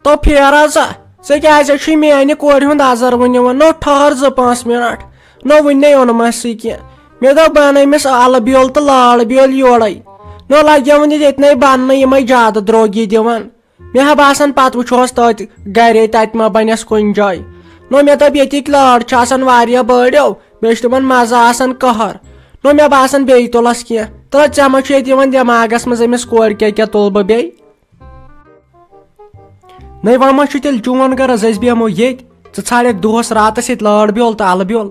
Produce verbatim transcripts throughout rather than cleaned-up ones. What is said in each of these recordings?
تو پھیرا سا، ژےٚ کیٛازِ چھُے میانہِ کورِ ہُنٛد ازر وُنہِ یِوان؟ نو ٹھہر زٕ پانٛژھ منٹ، نو وُنہِ نے اوٚنمس سُے کینٛہہ۔ مےٚ دوٚپ بہٕ انہٕ أمِس الہٕ بیول تہٕ لال بیول یورے۔ نو لگیوُن یہِ ییٚتہِ نے بننہٕ، یِمے زیادٕ درٛوگی دِوان۔ مےٚ ہا باسان پتہٕ وٕچھوس تٔتۍ گرے، تتہِ ما بنٮ۪س کُنہِ جایہِ۔ نو مےٚ دوٚپ ییٚتِکۍ لٲر چھِ آسان واریاہ بٔڑۍ، بیٚیہِ چھُ تِمن مزٕ آسان قہر۔ نو مےٚ باسان بیٚیہِ تُلس کینٛہہ۔ تہٕ ژےٚ ما چھُ ییٚتہِ یِوان دٮ۪ماغس منٛز أمِس کورِ کیٛاہ کیٛاہ تُلہٕ بہٕ بیٚیہِ؟ نَے وۄنۍ ما چھُ تیٚلہِ چون غرض أسۍ بیٚہمو ییٚتہِ؟ ژٕ ژھانڈکھ دۄہس راتس ییٚتہِ لٲر بیول تہٕ الہٕ بیول۔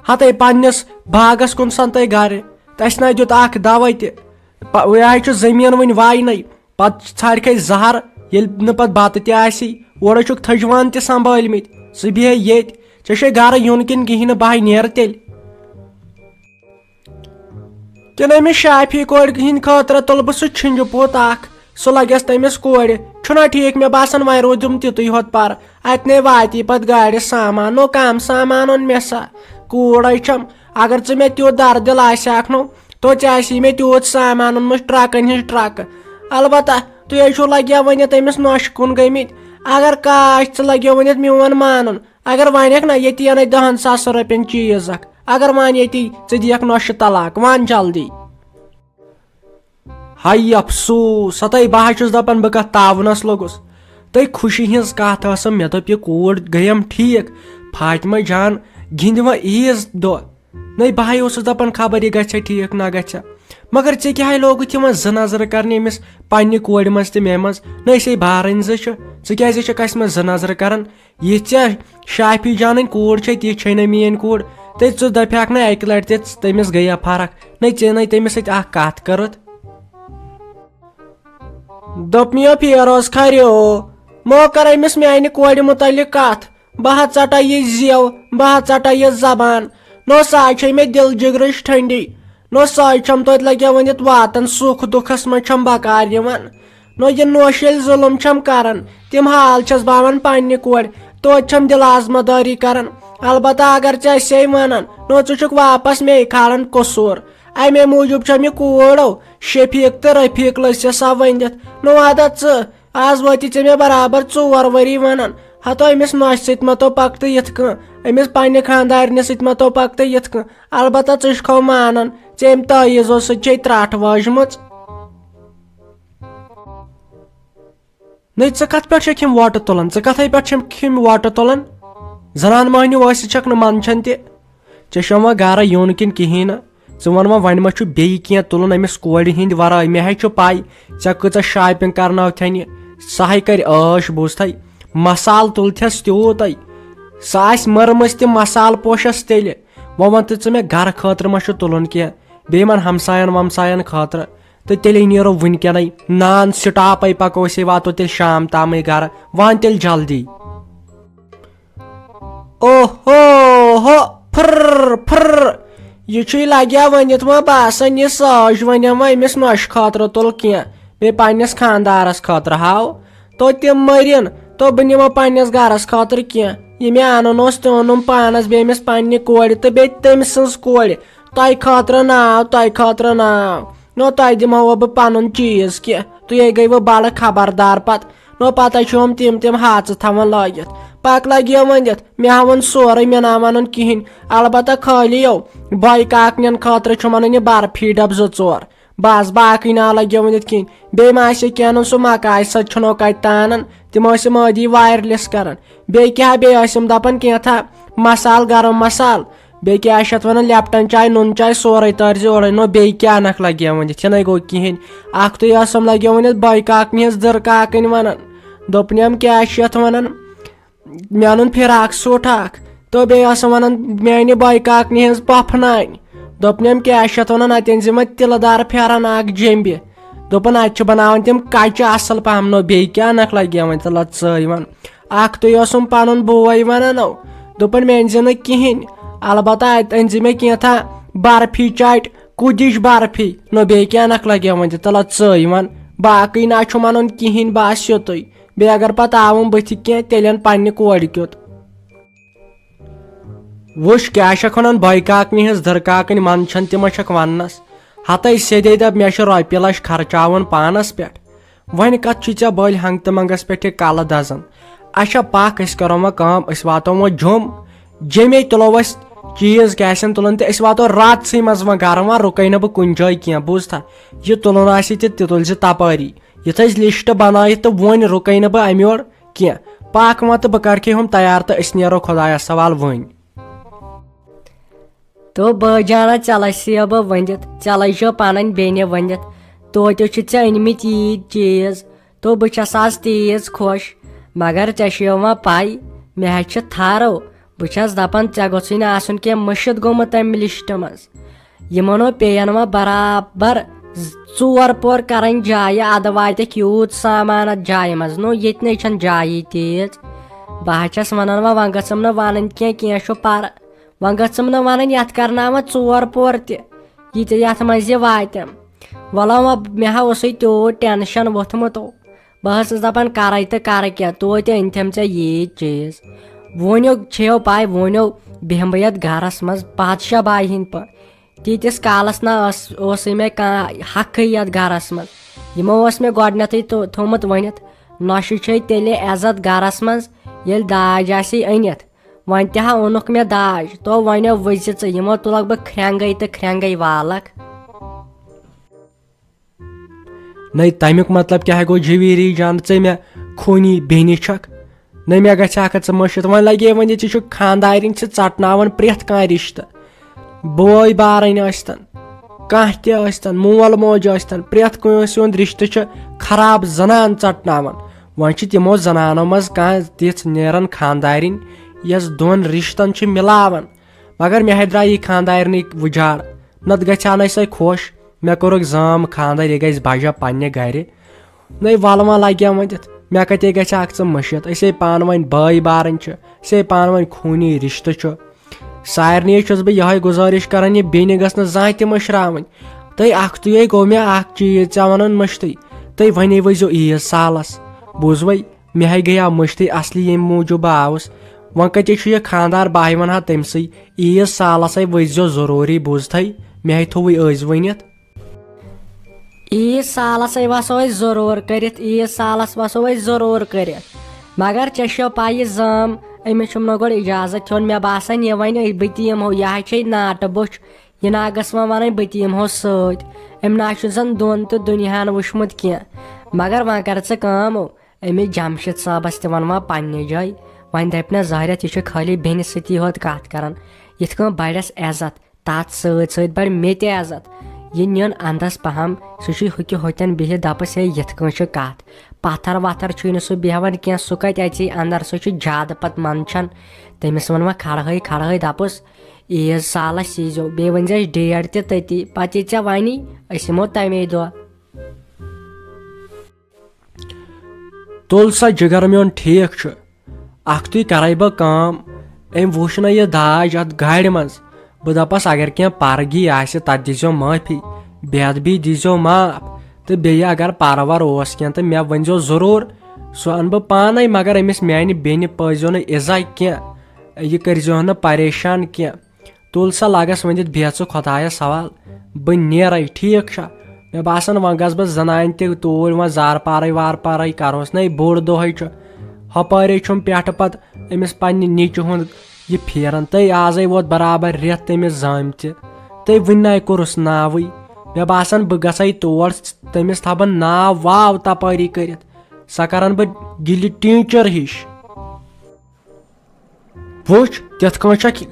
ہتے پننِس باغس کُن سنتے گرِ۔ تہٕ اسہِ نہ دیُت اکھ دوا تہِ۔ پ-، یہِ حظ چھُ زٔمیٖن وٕنہِ واینَے۔ پتہٕ ژھانڈکھ أسۍ زہر، ییٚلہِ نہٕ پتہٕ بتہٕ تہِ آسی۔ اورے چھُکھ تھٔجوان تہِ سنبھٲلمٕتۍ۔ ژٕ بیٚہہ ییٚتہِ۔ ژےٚ چھے گرٕ یُن کِنہٕ کِہیٖنۍ نہٕ؟ بہٕ ہا نیرٕ تیٚلہِ۔ کِنہٕ أمِس شافی کورِ ہِنٛدِ خٲطرٕ تُلہٕ بہٕ سُہ چھِنجہِ پوٚت اکھ، سُہ لگٮ۪س تٔمِس کورِ۔ چھُنا ٹھیٖک؟ مےٚ باسان وۄنۍ روٗدُم تِتُے ہوت پرٕ۔ اتہِ نے واتی پتہٕ گاڑِ سامان، نو کم سامان اوٚن مےٚ سا۔ کوٗر ہے چھم، اگر ژٕ مےٚ تیُتھ دردِل آسہِ ہاکھ نو، تو ژےٚ آسی مےٚ تیوٗت سامان اوٚنمُت، ٹرکن ہٕنٛز ٹرکہٕ۔ البتہ تُہۍ ہے چھِو لگیا ؤنِتھ أمِس نۄشہِ کُن گٔمٕتۍ۔ اگر کاش ژٕ لگیو ؤنِتھ میون مانُن، اگر ونکھ نہ ییٚتی انے دہن ساسن رۄپین چیٖز اکھ، اگر ون ییٚتی ژٕ دِیکھ نۄشہِ طلاق، ون جلدی۔ ہاے افسوس، ہتے بہٕ ہا چھُس دپان بہٕ کتھ تاونس لوٚگُس۔ تہٕ خوشی ہٕنٛز کتھ ٲسٕم، مےٚ دوٚپ یہِ کوٗر گٔیم ٹھیٖک، فاطمہ جان گِنٛدِ وۄنۍ عیٖز دۄہ۔ نَے بہٕ ہاے اوسُس دپان خبر یہِ گژھِ ٹھیٖک نہ گژھِ۔ مگر ژےٚ کیٛاہ ہاے لوگُتھ یِمن زٕ نظرٕ کرنہِ أمِس پننہِ کورِ منٛز تہٕ مےٚ منٛز؟ نَے أسے بارٕنۍ زٕ چھِ، ژٕ کیٛازِ چھکھ اسہِ منٛز زٕ نظرٕ کران؟ یہِ ژےٚ شافی جانٕنۍ کوٗر چھے، تِژھ چھے نہ میٲنۍ کوٗر۔ تہٕ ژٕ دپہکھ نہ اکہِ لٹہِ تہِ تٔمِس گٔیہ فرق، نہ ژےٚ نَے تٔمِس سۭتۍ اکھ کتھ کٔرٕتھ۔ دوٚپمَے فیروز کھریو، مو کر أمِس میانہِ کورِ مُتعلق کتھ۔ بہٕ ہا ژٹے یہِ زیو، بہٕ ہا ژٹے یہِ زبان۔ نو سۄ چھے مےٚ دِل جگرٕچ ٹھنڈی۔ نو سۄے چھم توتہِ لگیا ؤنِتھ واتان، سُکھ دُکھس منٛز چھم بکار یِوان۔ نو یہِ نوشہِ ییٚلہِ ظُلُم چھم کران، تِم حال چھس بہٕ ہاوان پننہِ کورِ، توتہِ چھم دِل آزمہٕ دٲری کران۔ البتہ اگر ژےٚ اسے ونان، نو ژٕ چھُکھ واپس مے کھالان قصوٗر۔ امے موٗجوٗب چھم یہِ کوٗر او شفیق تہٕ رفیق لٔژھِ سا ؤنِتھ۔ نو ادا ژٕ، از وٲتی ژےٚ مےٚ برابر ژور ؤری ونان۔ ہتو أمِس نۄشہِ سۭتۍ مہ تو پکتہٕ یِتھ کٔنۍ، أمِس پننہِ خاندارنہِ سۭتۍ مہ تو پکتہٕ یِتھ کٔنۍ۔ البتہ ژٕ چھُکھ مانان، ژےٚ أمۍ تعویٖذو سۭتۍ چھے ترٛٹھ وٲجمٕژ۔ نٔے، ژٕ کتھ پٮ۪ٹھ چھکھ یِم وۄٹہٕ تُلان؟ ژٕ کتھے پٮ۪ٹھ چھکھ یِم وۄٹہٕ تُلان؟ زنان مٔہنیو ٲسِتھ چھکھ نہٕ منٛدچھان تہِ۔ ژےٚ چھُ وۄنۍ گرٕ یُن کِنہٕ کِہیٖنۍ نہٕ؟ ژٕ وَن وۄنۍ، وۄنۍ ما چھُ بیٚیہِ کینٛہہ تُلُن أمِس کورِ ہِنٛدِ ورٲے؟ مےٚ ہے چھُ پَے ژےٚ کۭژاہ shopping کرناوتھَن یہِ۔ سۄ ہے کرِ عٲش، بوٗزتھَے۔ مسالہٕ تُلتھَس تیوٗتَے۔ سۄ آسہِ مٔرمٕژ تہِ مسالہٕ پوشَس تیٚلہِ۔ وۄنۍ وَن تہٕ ژٕ مےٚ، گرٕ خٲطرٕ ما چھُ تُلُن کینٛہہ؟ بیٚیہِ یِمَن ہمسایَن ومسایَن خٲطرٕ۔ تہٕ تیٚلے نیرو وٕنکیٚنَے۔ نان stopے پَکو أسے، واتو تیٚلہِ شام تامٕے گرٕ۔ وَن تیٚلہِ جلدی۔ اوہو ہو، پھر پھر۔ یہِ چھُے لگیا ؤنِتھ وۄنۍ باسان، یہِ ساج وۄنۍ وۄنۍ أمِس نۄشہِ خٲطرٕ تُل کینٛہہ، بیٚیہِ پننِس خاندارس خٲطرٕ ہاو۔ تو تِم مٔرِن، تو بہٕ نِمو پننِس گرس خٲطرٕ کینٛہہ۔ یہِ مےٚ انُن اوس، تہِ اوٚنُم پانس، بیٚیہِ أمِس پننہِ کورِ تہٕ بیٚیہِ تٔمۍ سٕنٛز کورِ۔ تۄہہِ خٲطرٕ ناو، تۄہہِ خٲطرٕ ناو۔ نو تۄہہِ دِمہو بہٕ پنُن چیٖز کینٛہہ، تُہۍ ہے گٔیوٕ بڑٕ خبردار پتہٕ۔ نو پتہٕ چھُ یِم تِم تِم ہاژٕ تھاوان لٲگِتھ۔ پکھ لگیو ؤنِتھ، مےٚ ہا ووٚن سورُے، مےٚ نہ وَنُن کِہیٖنۍ۔ البتہ خٲلی یو بھاے کاکنٮ۪ن خٲطرٕ چھُ وَنان یہِ برفی ڈبہٕ زٕ ژور۔ بس، باقٕے نہ لگیو ؤنِتھ کِہیٖنۍ۔ بیٚیہِ ما آسہِ کینٛہہ اَنُن، سُہ مکاے سۭتۍ چھُنو کَتہِ تانَن۔ تِم ٲسۍ یِم ٲدی wireless کران۔ بیٚیہِ کیٛاہ، بیٚیہِ ٲسۍ یِم دپان کینٛہہ تھا مسالہٕ، گرم مسالہٕ۔ بیٚیہِ کیٛاہ چھِ اَتھ وَنان، لیپٹن چاے، نُن چاے، سورُے تٲرۍ زِ اورَے۔ نو بیٚیہِ کیٛاہ اَنَکھ لَگہِ ہا ؤنِتھ؟ یہِ نَے گوٚو کِہیٖنۍ۔ اَکھ تُے ٲسٕم لَگہِ ہا ؤنِتھ بٲے کاکنہِ ہِنٛز دٕر کاکٕنۍ وَنان۔ دوٚپنَم، کیٛاہ چھِ یَتھ وَنان؟ مےٚ اَنُن فِراک سوٗٹ اَکھ۔ تہٕ بیٚیہِ ٲسٕم وَنان، میٛانہِ بٲے کاکنہِ ہِنٛز پۄپھٕ نانہِ۔ دوٚپنَم، کیٛاہ چھِ یَتھ وَنان، اَتہِ أنۍ زِ مےٚ تِلہٕ دار پھٮ۪رَن اَکھ جیٚمبِ۔ دوٚپُن، اَتہِ چھِ بَناوان تِم کَچہِ اَصٕل پَہَم۔ نو بیٚیہِ کیٛاہ اَنَکھ لَگہِ ہا وۄنۍ؟ تہٕ لَگ ژٕے وَن۔ اَکھ تُے اوسُم پَنُن بوے وَنان، نو۔ دوٚپُن، مےٚ أنۍ زِ نہٕ کِہیٖنۍ، البتہ اَتہِ أنۍ زِ مےٚ کینٛژھا برفی چاٹہِ، کُدِچ برفی۔ نو بیٚیہِ کیٛاہ اَنَکھ لَگہِ ہا وۄنۍ؟ تہٕ تَلہ ژٕے وَن۔ باقٕے نہ چھُم اَنُن کِہیٖنۍ، بَس یُتُے۔ بیٚیہِ اگر پَتہٕ آوُم بٕتھِ کینٛہہ، تیٚلہِ اَن پنٛنہِ کورِ کیُتھ۔ وٕچھ، کیٛاہ چھَکھ وَنان، بٲے کاکنہِ ہِنٛز دٕر کاکٕنۍ منٛد چھَن، تِمَے چھَکھ وَننَس۔ ہَتَے سیٚدے دَپ، مےٚ چھِ رۄپیہِ لَچھ خرچاوُن پانَس پٮ۪ٹھ۔ وۄنۍ کتھ چھُے ژےٚ بٔلۍ ہنٛگتہٕ منٛگس پٮ۪ٹھ یہِ کلہٕ دزان؟ اچھا پکھ، أسۍ کرو وۄنۍ کٲم، أسۍ واتو وۄنۍ جوٚم۔ جیٚمے تُلو أسۍ چیٖز، کیٛاہ آسن تُلان، تہٕ أسۍ واتو راتسٕے منٛز وۄنۍ گرٕ، وۄنۍ رُکے نہٕ بہٕ کُنہِ جایہِ کینٛہہ، بوٗزتھا؟ یہِ تُلُن آسہِ تہِ، تہِ تُلۍ زِ تپٲری۔ یہِ تھٲے زِ لسٹ بنٲیِتھ تہٕ وۄنۍ رُکے نہٕ بہٕ امہِ یورٕ کینٛہہ۔ پکھ وۄنۍ تہٕ بہٕ کرٕ کھے ہُم تیار تہٕ أسۍ نیرو خۄدایس حوالہٕ وۄنۍ۔ تو بٲے جانا، ژےٚ لَسے بہٕ ؤنِتھ، ژےٚ لَجو پَنٕنۍ بیٚنہِ ؤنِتھ، توتہِ چھِ ژےٚ أنۍ مٕتۍ ییٖتۍ چیٖز۔ تو بہٕ چھَس آز تیٖژ خۄش، مگر ژےٚ چھِ یِوان پَے، مےٚ حظ چھِ تھَرو۔ بہٕ چھَس دَپان، ژےٚ گوٚژھُے نہٕ آسُن کینٛہہ مٔشِتھ گوٚمُت تَمہِ لِسٹہٕ منٛز۔ یِمَن ہو پیٚیَن وۄنۍ برابر ژور پور کَرٕنۍ جایہِ، اَدٕ واتٮ۪کھ یوٗت سامان اَتھ جایہِ منٛز۔ نو، ییٚتہِ نَے چھَنہٕ جایی تیٖژ۔ بہٕ حظ چھَس وَنان وۄنۍ، وۄنۍ گٔژھٕم نہٕ وَنٕنۍ کینٛہہ، کینٛہہ چھُ پَرٕ۔ وۄنۍ گٔژھٕم نہٕ وَنٕنۍ یَتھ کَرناوَن ژور پور تہِ، یہِ تہِ یَتھ منٛز یہِ واتٮ۪م۔ وَلہٕ وۄنۍ، مےٚ ہا اوسُے تیوٗت ٹٮ۪نشَن ووٚتھمُت۔ بہٕ ٲسٕس دَپان کَرَے تہٕ کَرٕ کیٛاہ، توتہِ أنۍ تھَم ژےٚ ییٖتۍ چیٖز۔ وۄنیو چھیو پَے، وۄنیو بیٚہمہٕ بہٕ یَتھ گَرَس منٛز پادشاہ بایہِ ہِنٛدۍ پٲٹھۍ۔ تیٖتِس کالَس نہ ٲس، اوسُے مےٚ کانٛہہ حقٕے یَتھ گَرَس منٛز۔ یِمو اوس مےٚ گۄڈٕنٮ۪تھٕے تو-، تھوٚمُت ؤنِتھ، نۄشہِ چھے تیٚلہِ عزت گَرَس منٛز، ییٚلہِ داج آسی أنِتھ۔ وۄنۍ تہِ ہا اوٚنُکھ مےٚ داج، تو وۄنۍ وٕچھ زِ ژٕ، یِمو تُلکھ بہٕ کھرٛٮ۪نٛگَے تہٕ کھرٛٮ۪نٛگَے والَکھ۔ نَے، تَمیُک مطلب کیٛاہ گوٚو، جویٖری جان، ژٕ مےٚ خوٗنی بیٚنہِ چھَکھ؟ نَے، مےٚ گژھِ ہا کھا ژٕ مٔشِتھ۔ وۄنۍ لَگے وۄنۍ، ژٕ چھُکھ خانٛدارِنۍ، ژٕ ژَٹناوان پرٛٮ۪تھ کانٛہہ رِشتہٕ۔ بٲے بارٕنۍ ٲسۍتَن، کانٛہہ تہِ ٲسۍتَن، مول موج ٲسۍتَن، پرٛٮ۪تھ کٲنٛسہِ ہُنٛد رِشتہٕ چھُ خراب زنان ژَٹناوان۔ وۄنۍ چھِ تِمو زنانو منٛز کانٛہہ تِژھ نیران خانٛدارِنۍ، یۄس دۄن رِشتَن چھِ مِلاوان۔ مگر مےٚ ہے درٛایہِ یہِ خانٛدارنٕے وُجاڑ، نتہٕ گژھِ ہا نَے سۄے خۄش۔ مےٚ کوٚرُکھ زام خانٛدر، یہِ گژھِ بجا پننہِ گرِ۔ نَے وَلہٕ وۄنۍ لگہِ ہا وۄنۍ تَتھ، مےٚ کتے گژھِ ہا اکھ ژٕ مٔشِتھ۔ أسے پانہٕ ؤنۍ بٲے بارٕنۍ چھِ، أسے پانہٕ ؤنۍ خوٗنی رِشتہٕ چھُ۔ سارنٕے چھُس بہٕ یِہوٚے گُزٲرِش کران، یہِ بیٚنہِ گٔژھ نہٕ زانٛہہ تہِ مٔشراوٕنۍ۔ تہٕ اکھتُے گوٚو مےٚ اکھ چیٖز ژےٚ وَنُن مٔشتٕے، تُہۍ وَنے ؤسۍزیو عیٖد سالس۔ بوٗزوَے؟ مےٚ ہے گٔیاو مٔشتٕے اصلی ییٚمہِ موٗجوٗب بہٕ آوُس۔ وۄنۍ کَتہِ چھُ یہِ خانٛدار؟ بہٕ ہَے وَنہٕ ہا تٔمۍ سٕے، عیٖد سالَسَے ؤسۍزیو ضروٗری، بوٗزتھَے؟ مےٚ ہے تھوٚوُے أزۍ ؤنِتھ۔ عیٖد سالَسَے وَسو أسۍ ضروٗر کٔرِتھ، عیٖد سالَس وَسو أسۍ ضروٗر کٔرِتھ۔ مگر ژےٚ چھےٚ پَے یہِ زٲم، أمِس چھُم نہٕ گۄڈٕ اِجازت ہیوٚن۔ مےٚ باسان یہِ وَنہِ بٕتہِ یِمہو، یہِ ہا چھے ناٹہٕ بوٚچھ، یہِ نا گٔژھ وۄنۍ وَنٕنۍ بٕتہِ یِمہو سۭتۍ۔ أمۍ نا چھُ زَن دۄن تہٕ دُنیاہَن وٕچھمُت کینٛہہ۔ مگر وۄنۍ کَر ژٕ کٲم، أمِس جمشید صٲبس تہِ وَنہٕ وۄنۍ پننہِ جایہِ۔ وۄنۍ دَپہِ نہ ظٲہرَتھ، یہِ چھُ خٲلی بیٚنہِ سۭتی ہوت کَتھ کران۔ یِتھ کٔنۍ بَڑٮ۪س عزت، تَتھ سۭتۍ سۭتۍ بَڑِ مےٚ تہِ عزت۔ یہِ نِن اَندَس پَہَم، سُہ چھُے ہُکہِ ہوٚتٮ۪ن بِہِتھ، دَپَس، ہے، یِتھ کٔنۍ چھِ کَتھ۔ پَتھر وَتھر چھُے نہٕ سُہ بیٚہوان کینٛہہ، سُہ کَتہِ اَژِ اَندَر، سُہ چھُ زیادٕ پَتہٕ منٛدچھان۔ تٔمِس وَنہٕ وۄنۍ کھڑہٕے کھڑہٕے، دَپُس، عیٖد سالَس ییٖزیو، بیٚیہِ ؤنۍ زٮ۪س ڈیٹ تہِ تٔتی، پَتہٕ یہِ ژےٚ وَنی، أسۍ یِمو تَمے دۄہ۔ تُل سا جِگر میون، ٹھیٖک چھُ، اَکھتُے کَرَے بہٕ کٲم، أمۍ وُچھ نہ یہِ داج اَتھ گاڑِ منٛز۔ بہٕ دَپَس، اگر کینٛہہ پَرگی آسہِ، تَتھ دیٖزیو معٲفی، بے ادبی دیٖزیو معاف، تہٕ بیٚیہِ اگر پَرٕ وَرٕ اوس کینٛہہ، تہٕ مےٚ ؤنۍزیو ضروٗر، سُہ اَنہٕ بہٕ پانَے، مگر أمِس میٛانہِ بیٚنہِ پٲیزیو نہٕ اِزا کینٛہہ، یہِ کٔرۍزیو نہٕ پریشان کینٛہہ۔ تُل سا لَگَس ؤنِتھ بیٚہہ ژٕ خۄدایَس حوال، بہٕ نیرَے، ٹھیٖک چھا؟ مےٚ باسان، وۄنۍ گژھٕ بہٕ زنانہِ تہِ توٗرۍ، وۄنۍ زارپارَے وارپارَے کَروس نَے، بوٚڑ دۄہَے چھُ۔ ہۄپٲرے چھُم پٮ۪ٹھٕ پَتہٕ أمِس پنٛنہِ نیٚچہِ ہُنٛد یہِ پھیران۔ تہٕ آزَے ووت برابر رٮ۪تھ تٔمِس زامتہِ، تہٕ وٕنہِ نَے کوٚرُس ناوٕے۔ مےٚ باسان، بہٕ گژھَے تور، تٔمِس تھاوٕ بہٕ ناو واو تَپٲری کٔرِتھ۔ سۄ کَرَن بہٕ گِلہِ ٹیٖچَر ہِش۔ وٕچھ، تِتھ کٔنۍ چھکھ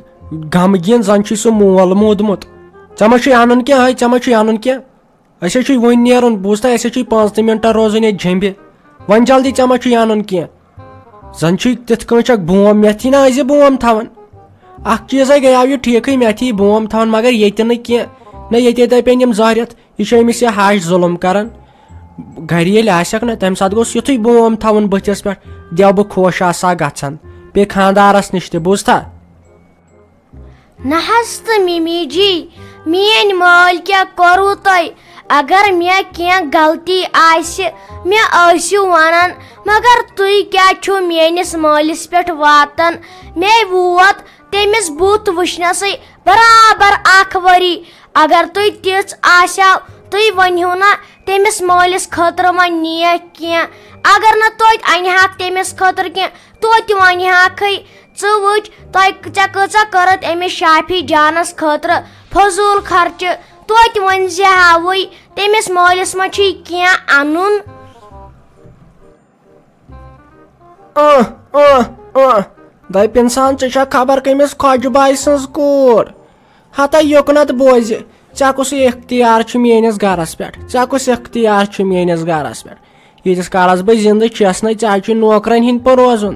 غمگیٖن، زن چھُے سُہ مول موٗدمُت۔ ژےٚ ما چھُے انُن کینٛہہ؟ ہے، ژےٚ ما چھُے انُن کینٛہہ؟ اسہِ ہے چھُے وُنۍ نیرُن، بوٗزتھا، اسہِ ہے چھُے پانٛژتٕے منٹن روزُن ییٚتہِ جیمبہِ۔ وۄنۍ جلدی، ژےٚ ما چھُے انُن کینٛہہ؟ زن چھُے تِتھ کٔنۍ چھکھ بوم، مےٚ تھی نہ أزِ بوم تھاوان۔ اکھ چیٖزے گٔیاو یہِ ٹھیٖکھٕے، مےٚ تھی بوم تھاوان، مگر ییٚتہِ نہٕ کینٛہہ۔ نہ، ییٚتے دپن یِم زہرٮ۪تھ، یہِ چھُ أمِس یہِ ہش ظُلُم کران۔ گرِ ییٚلہِ آسٮ۪کھ نہ، تمہِ ساتہٕ گوٚژھ یُتھُے بوم تھاوُن بٕتھِس پٮ۪ٹھ، دٮ۪و بہٕ خۄش آسہٕ ہا گژھان۔ بیٚیہِ خانٛدارس نِش تہِ، بوٗزتھا؟ نہ حظ تہٕ مِمی جی، میٲنۍ مٲلۍ کیٛاہ کوٚروٕ تۄہہِ؟ اگر مےٚ کینٛہہ غلطی آسہِ، مےٚ ٲسِو ونان، مگر تُہۍ کیٛاہ چھِو میٲنِس مٲلِس پٮ۪ٹھ واتان؟ مےٚ ووت تٔمِس بُتھ وٕچھنَسٕے برابر اکھ ؤری۔ اگر تُہۍ تِژھ آسیو، تُہۍ ؤنِو نہ تٔمِس مٲلِس خٲطرٕ وۄنۍ نیک کینٛہہ۔ اگر نہٕ توتہِ اَنہِ ہاکھ تٔمِس خٲطرٕ کینٛہہ، توتہِ وَنہِ ہاکھٕے، ژٕ وٕچھ، تۄہہِ، ژےٚ کۭژاہ کٔرٕتھ أمِس شافی جانَس خٲطرٕ فضوٗل خرچہٕ، توتہِ ؤنۍ زِ ہاوٕے، تٔمِس مٲلِس ما چھُے کینٛہہ اَنُن؟ اہ، اہ، اہ۔ دَپہِ اِنسان، ژٕ چھَکھ خبر کٔمِس خۄجہِ بایہِ سٕنٛز کوٗر۔ ہتا یوٚکنَتھ بوزِ، ژےٚ کُس اختیار چھُ میٲنِس گرس پٮ۪ٹھ؟ ژےٚ کُس اختیار چھُ میٲنِس گرس پٮ۪ٹھ؟ ییٖتِس کالس بہٕ زِندٕ چھَس نَے، ژےٚ چھُے نوکرن ہِنٛدۍ پٲٹھۍ روزُن۔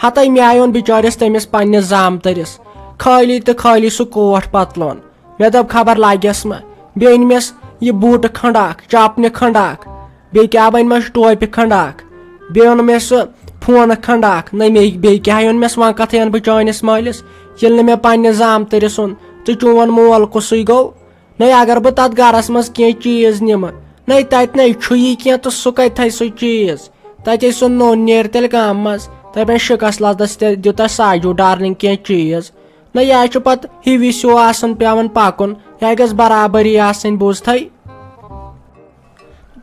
ہتَے مےٚ آیوٚن بِچٲرِس تٔمِس پننِس زامتٕرِس خٲلی تہٕ خٲلی سُہ کوٹھ پتلون۔ مےٚ دوٚپ، خبر لگٮ۪س ما۔ بیٚیہِ أنۍ مےٚ یہِ بوٗٹہٕ کھنٛڈ اکھ، چپنہِ کھنٛڈ اکھ، بیٚیہِ کیٛاہ بنہِ مس ٹوپہِ کھنٛڈ اکھ۔ بیٚیہِ اوٚن مےٚ سُہ فونہٕ کھنٛڈ اکھ۔ نہ مےٚ، بیٚیہِ کیٛاہ اوٚن مےٚ، وۄنۍ کتھٕے انہٕ بہٕ چٲنِس مٲلِس، ییٚلہِ نہٕ مےٚ پننِس زامتٕرِس اوٚن تہٕ چون مول کُسُے گوٚو؟ نہ اگر بہٕ تتھ گرس منٛز کینٛہہ چیٖز نِمہٕ، نہ تتہِ نَے چھُ یی کینٛہہ تہٕ سُہ کتہِ تھایہِ سُہ چیٖز؟ تتے سُہ نوٚن نیرِ تیٚلہِ گامہٕ منٛز، دپن شِکس لدس تہِ دیُت اسہِ ساجو ڈارنگ کینٛہہ چیٖز۔ نہ یا چھُ پتہٕ ہِوِس ہیوٗ آسان پٮ۪وان پکُن، یا گژھِ برابری آسٕنۍ، بوٗزتھے؟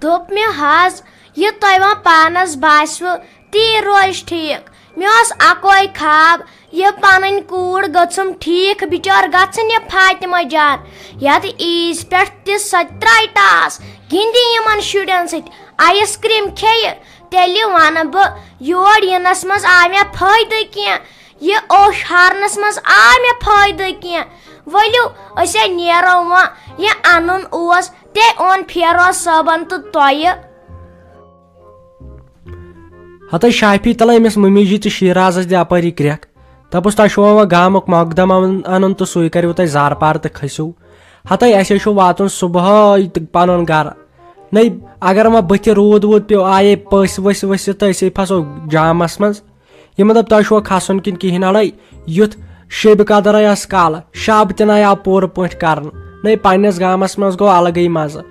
دوٚپ مےٚ حظ، یہِ تۄہہِ وۄنۍ پانس باسِوٕ، تی روزِ ٹھیٖک۔ مےٚ اوس اکوے خواب، یہِ پنٕنۍ کوٗر گٔژھٕم ٹھیٖک، بِچٲر گژھٕنۍ یہِ فاطمہ جان یتھ عیٖز پٮ۪ٹھ تہِ سۄ تہِ ترایہِ ٹاس، گِنٛدِ یِمن شُرٮ۪ن سۭتۍ، آیس کریم کھیٚیہِ۔ تیٚلہِ ونہٕ بہٕ، یور یِنس منٛز آو مےٚ فٲیدٕ کینٛہہ، یہِ اوش ہارنس منٛز آو مےٚ فٲیدٕ کینٛہہ۔ ؤلِو، أسۍ ہے نیرو وۄنۍ، یہِ انُن اوس، تہِ اوٚن فیروز صٲبن تہٕ تۄہہِ۔ ہتَے شافی، تلے أمِس مٔمی جی تہٕ شیرازس دِ اپٲری کرٛٮ۪کھ۔ دپُس، تۄہہِ چھُوا وۄنۍ گامُک مقدم انُن، انُن تہٕ سُے کریو تۄہہِ زارٕ پار تہٕ کھٔسِو۔ ہتَے اَسہِ ہے چھُ واتُن صبحٲے تہٕ پنُن گرٕ۔ نَے، اگر وۄنۍ بٕتھِ روٗد ووٗد پیوٚو، آیے پٔسۍ ؤسۍ ؤسِتھ تہٕ أسے پھسو جامس منٛز۔ یِمن دوٚپ، تۄہہِ چھُوا کھسُن کِنہٕ کِہیٖنۍ؟ اڑے، یُتھ شیبہِ قدر آیہِ اَسہِ کالہٕ، شب تہِ نَے آو پوٗرٕ پٲٹھۍ کرنہٕ۔ نَے، پننِس گامس منٛز گوٚو الگٕے مزٕ۔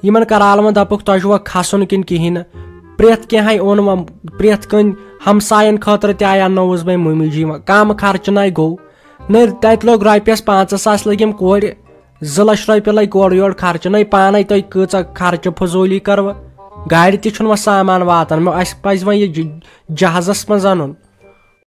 یِمن کرالہٕ وۄنۍ دپُکھ، تۄہہِ چھُوا کھسُن کِنہٕ کِہیٖنۍ نہٕ؟ پرٛٮ۪تھ کینٛہہ ہے اوٚن وۄنۍ، پرٛٮ۪تھ کُنہِ ہمساین خٲطرٕ تہِ آیہِ اننووُس بہٕ مٔمی جی وۄنۍ۔ کم خرچہٕ نَے گوٚو۔ نٔرۍ تَتہِ لوٚگ رۄپیَس پانٛژھ ساس لٔگِم کورِ، زٕ لَچھ رۄپیہِ لَگہِ اورٕ یورٕ خرچہٕ۔ نَے پانَے تۄہہِ کۭژاہ خرچہٕ فضوٗلی کٔروٕ؟ گاڑِ تہِ چھُنہٕ وۄنۍ سامان واتان۔ مےٚ، اَسہِ پَزِ وۄنۍ یہِ ج-، جہازَس منٛز اَنُن۔